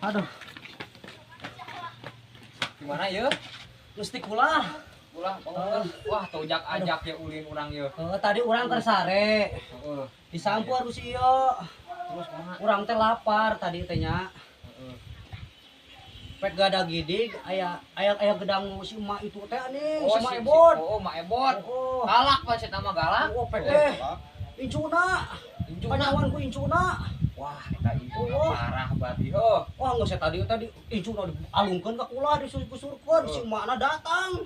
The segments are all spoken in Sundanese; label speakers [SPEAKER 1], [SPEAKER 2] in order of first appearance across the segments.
[SPEAKER 1] Aduh,
[SPEAKER 2] Gimana ya?
[SPEAKER 1] mesti kulah.
[SPEAKER 2] Ulah, oh, wah tojak ajak ya ulin urang ya.
[SPEAKER 1] Heeh, tadi urang keur sare.
[SPEAKER 2] Heeh.
[SPEAKER 1] Disampu harus ieu.
[SPEAKER 2] Terus kumaha?
[SPEAKER 1] Urang teh lapar tadi teh nya.
[SPEAKER 2] Heeh.
[SPEAKER 1] Pek gada gidig aya aya aya gedang si emak itu teh nih,
[SPEAKER 2] Oh,
[SPEAKER 1] si emak ebot.
[SPEAKER 2] Oh, mak ebot.
[SPEAKER 1] Oh,
[SPEAKER 2] Galak pan si mah galak.
[SPEAKER 1] oh, pek teh. Incuna,
[SPEAKER 2] Incuna.
[SPEAKER 1] kanyawan ku incuna.
[SPEAKER 2] Wah, eta incuna
[SPEAKER 1] Oh.
[SPEAKER 2] parah berarti heuh.
[SPEAKER 1] Wah, geus tadi tadi incuna dialungkeun ka kula disusurkeun si emakna datang.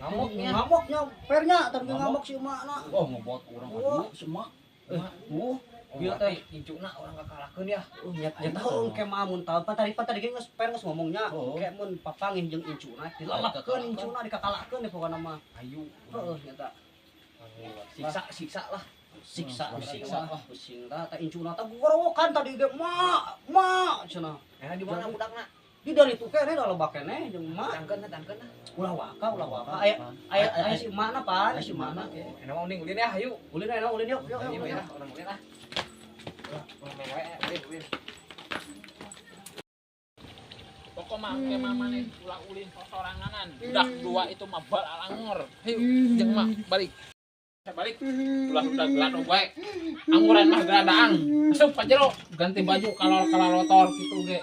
[SPEAKER 2] Ngamuknya.
[SPEAKER 1] Ngamuknya, pernya tadi
[SPEAKER 2] Ngamuk.
[SPEAKER 1] ngamuk si emakna.
[SPEAKER 3] Oh, ngebot urang
[SPEAKER 1] Oh.
[SPEAKER 3] adu semua.
[SPEAKER 1] Eh,
[SPEAKER 2] Oh,
[SPEAKER 1] Iya,
[SPEAKER 2] berarti incuna urang kakalahkeun ya.
[SPEAKER 1] Oh, nya nya tahu engke mah mun tahu pan tadi ge geus per geus ngomongnya
[SPEAKER 3] Oh.
[SPEAKER 1] engke mun papangih jeung incuna dilalapkeun incuna dikakalahkeun deh pokona mah.
[SPEAKER 2] Ayu.
[SPEAKER 1] Heeh, nyata.
[SPEAKER 2] Siksa, siksa lah.
[SPEAKER 1] Siksa,
[SPEAKER 3] Siksa
[SPEAKER 1] lah. Pusing tah tah incuna tah gorowokan tadi ge mak, mak cenah.
[SPEAKER 2] Enak di mana budakna?
[SPEAKER 1] Di dari itu keneh da lebak keneh jeung emak.
[SPEAKER 2] Tangkeun tangkeun.
[SPEAKER 1] Ulah waka, ulah waka. Aya aya aya si emakna pan, si emakna.
[SPEAKER 2] Enak mah uning ulin ya, hayu.
[SPEAKER 1] Ulin aya ulin yuk, yuk,
[SPEAKER 2] Ayo
[SPEAKER 1] yuk.
[SPEAKER 2] ya, urang ulin ah. Ulah main wae, ulin, ulin.
[SPEAKER 4] Pokok mah ke mama nih ulah ulin sosoranganan. Budak dua itu mah bal alangor. Hayu jeung mak balik. Balik. Ulah udah gelado bae. Angguran mah geladaang. Asup ka jero ganti baju kalor kalalotor gitu ge.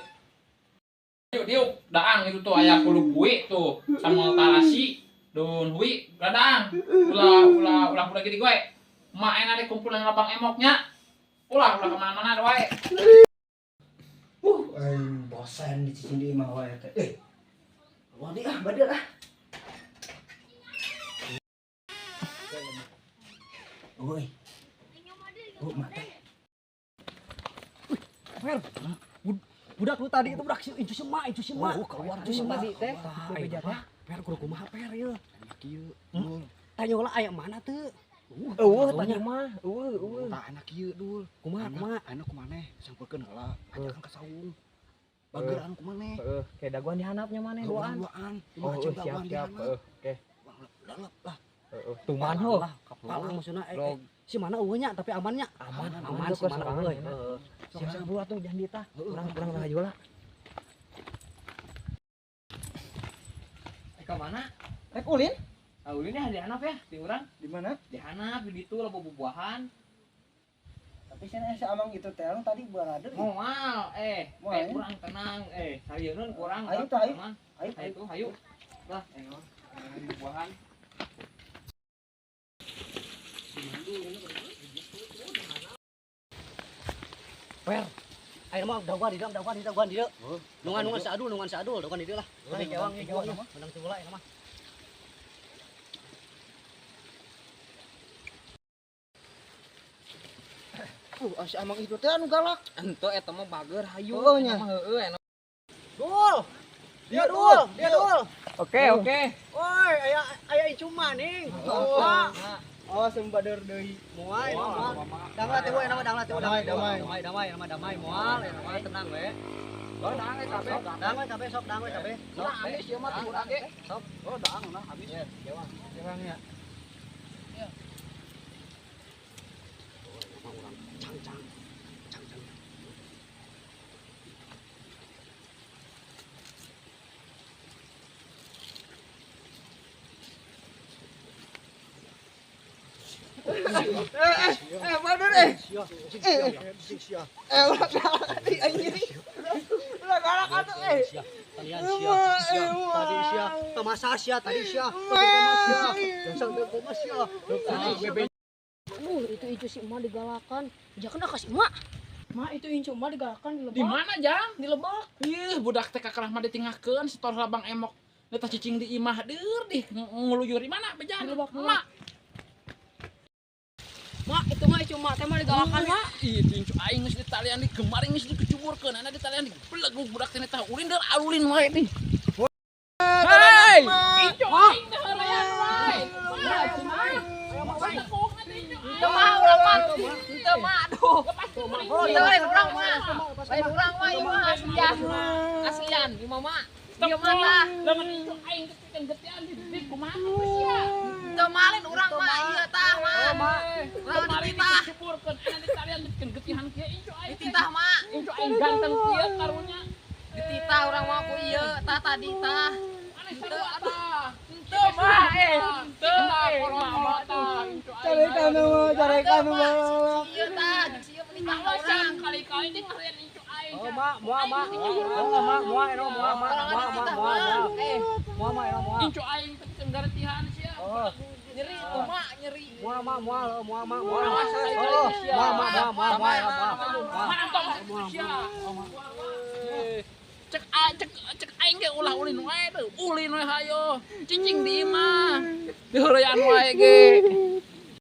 [SPEAKER 4] Yuk diuk daang itu tuh aya kulub hui tuh sama tarasi daun hui geladaang. Ulah ulah ulah budak gini gue. Mak enak deh kumpulan lapang emoknya. Ulah ulah kemana-mana wae.
[SPEAKER 3] Aing bosan di sini mah wae teh. Eh. Wadi ah, badal ah. Woi. Oh, mak teh.
[SPEAKER 1] Per. Budak lu tadi itu budak si incu si emak, incu si emak.
[SPEAKER 3] Oh, keluar
[SPEAKER 1] Incu si emak
[SPEAKER 3] tadi
[SPEAKER 1] teh. Per kudu kumaha per ieu.
[SPEAKER 3] Kieu, dul.
[SPEAKER 1] Tanya lah aya mana teu?
[SPEAKER 2] Eueuh tadi mah, eueuh eueuh.
[SPEAKER 3] Tah anak kieu, dul.
[SPEAKER 1] Kumaha kumaha?
[SPEAKER 3] Anak kumaneh sampeurkeun heula, ajakan ka saung. Bageran kumaneh.
[SPEAKER 2] Heeh, kayak daguan dihanapnya maneh duaan.
[SPEAKER 3] Duaan.
[SPEAKER 2] Oh, siap siap. Heeh, oke.
[SPEAKER 3] Lalep lah.
[SPEAKER 2] Heeh, tuman heuh.
[SPEAKER 1] Lah, kapal maksudna
[SPEAKER 2] Log.
[SPEAKER 1] si mana eueuh nya tapi amannya.
[SPEAKER 2] Aman,
[SPEAKER 1] Aman si mana eueuh. Heeh.
[SPEAKER 2] Siap buru atuh jangan ditah. Urang urang hayu lah. Ka mana?
[SPEAKER 3] Rek ulin?
[SPEAKER 2] Ah, ulin ya dihanap ya di urang.
[SPEAKER 3] Di mana?
[SPEAKER 2] Dihanap di ditu lah buah-buahan.
[SPEAKER 3] Tapi sana si Amang itu teh tadi berada.
[SPEAKER 2] Moal,
[SPEAKER 3] Moal, ya?
[SPEAKER 2] kurang tenang, sarieun kurang.
[SPEAKER 3] Ayo, tuh, ayo.
[SPEAKER 2] Aman.
[SPEAKER 3] Ayo,
[SPEAKER 2] Ayo tuh, hayu. Lah, buah-buahan.
[SPEAKER 1] Per. Ayo mah daguan di dalam, daguan di daguan di dieu. Nungan nungan si Adul, nungan si Adul, daguan di dieu lah. Lebih kewang ieu kewang mah. Menang teu bola ieu mah.
[SPEAKER 3] Si Amang itu teh anu galak.
[SPEAKER 2] Ente eta mah bager hayu.
[SPEAKER 3] Heueuh nya.
[SPEAKER 2] Eta mah heueuh enak.
[SPEAKER 1] Dul. Dia dul, dia dul.
[SPEAKER 2] Oke, oke.
[SPEAKER 1] Woi, aya aya incu maning.
[SPEAKER 3] Oh.
[SPEAKER 1] Oh.
[SPEAKER 3] Oh, sembader deui.
[SPEAKER 1] Moal, moal. Dang lah teh we, nama dang lah teh we.
[SPEAKER 3] Damai, damai.
[SPEAKER 1] Damai, damai, nama damai moal, nama tenang we.
[SPEAKER 2] Oh, dang we kabeh.
[SPEAKER 1] Dang we kabeh sok, dang we kabeh. Sok,
[SPEAKER 2] Urang habis ieu mah urang ge.
[SPEAKER 1] Sok.
[SPEAKER 3] Oh, daang nah habis.
[SPEAKER 2] Jewang.
[SPEAKER 3] Jewang ya.
[SPEAKER 1] Urang cang cang. Cang cang.
[SPEAKER 3] Bader eh.
[SPEAKER 1] Sia, sia, sia.
[SPEAKER 3] Ulah galak anjing. Ulah galak atuh eh.
[SPEAKER 1] Sia, kalian sia, sia. Tadi sia, tamasa sia, tadi sia. Tadi sia. Dasar tadi sia.
[SPEAKER 5] Aduh, itu incu si emak digalakan. Jangan kasih emak.
[SPEAKER 6] Mak itu incu emak digalakan di lebak.
[SPEAKER 4] Di mana, Jang?
[SPEAKER 6] Di lebak.
[SPEAKER 4] Ih, budak teh kakerah mah ditingahkeun setor labang emok. Neta cicing di imah deur dih ngeluyur di mana bejan?
[SPEAKER 6] Di lebak,
[SPEAKER 4] Mak.
[SPEAKER 6] Mak itu mah incu emak teh mah digalakan, Mak.
[SPEAKER 4] Ih, incu aing geus ditalian di kemarin geus dikecuburkeun, ana ditalian di belegug budak teh neta ulin deur alulin wae dih. Hei, incu aing teh heureyan wae.
[SPEAKER 2] Teu mah urang mah. Teu mah aduh. Teu lain urang mah. Lain urang mah ieu mah aslian. Aslian ieu mah mak. Ieu mah tah.
[SPEAKER 4] Lamun incu aing teh pikeun getian di kumaha sia.
[SPEAKER 2] Teu mah lain urang mah ieu tah mah. Urang
[SPEAKER 4] Kemarin
[SPEAKER 2] dititah.
[SPEAKER 4] dikecuburkeun, ana ditalian dipikeun getihan kieu incu aing.
[SPEAKER 2] Dititah mak.
[SPEAKER 4] Incu aing ganteng kieu karunya.
[SPEAKER 2] urang mah ku ieu tah tadi tah.
[SPEAKER 4] Henteu tah.
[SPEAKER 2] Henteu mah eh.
[SPEAKER 4] Henteu tah kolot tah.
[SPEAKER 3] Carekan mah, carekan mah.
[SPEAKER 2] Si ieu tah, jeung si ieu menitah ka urang.
[SPEAKER 4] Kali-kali jeung ngalian incu aing.
[SPEAKER 1] Oh, mak, moal mak. Oh, mak, moal eno moal mak, moal mak, moal.
[SPEAKER 2] Eh,
[SPEAKER 1] Moal mak eno moal.
[SPEAKER 4] Incu aing teh garetihan sia.
[SPEAKER 1] Oh,
[SPEAKER 2] nyeri tuh mak, nyeri.
[SPEAKER 1] moal mak, moal, moal mak, moal. Oh, moal mak, moal, moal, moal, moal.
[SPEAKER 4] Mantap sia. Cek cek cek aing ge ulah ulin wae teu. Ulin we hayo. Cicing di imah. Diheureyan wae ge.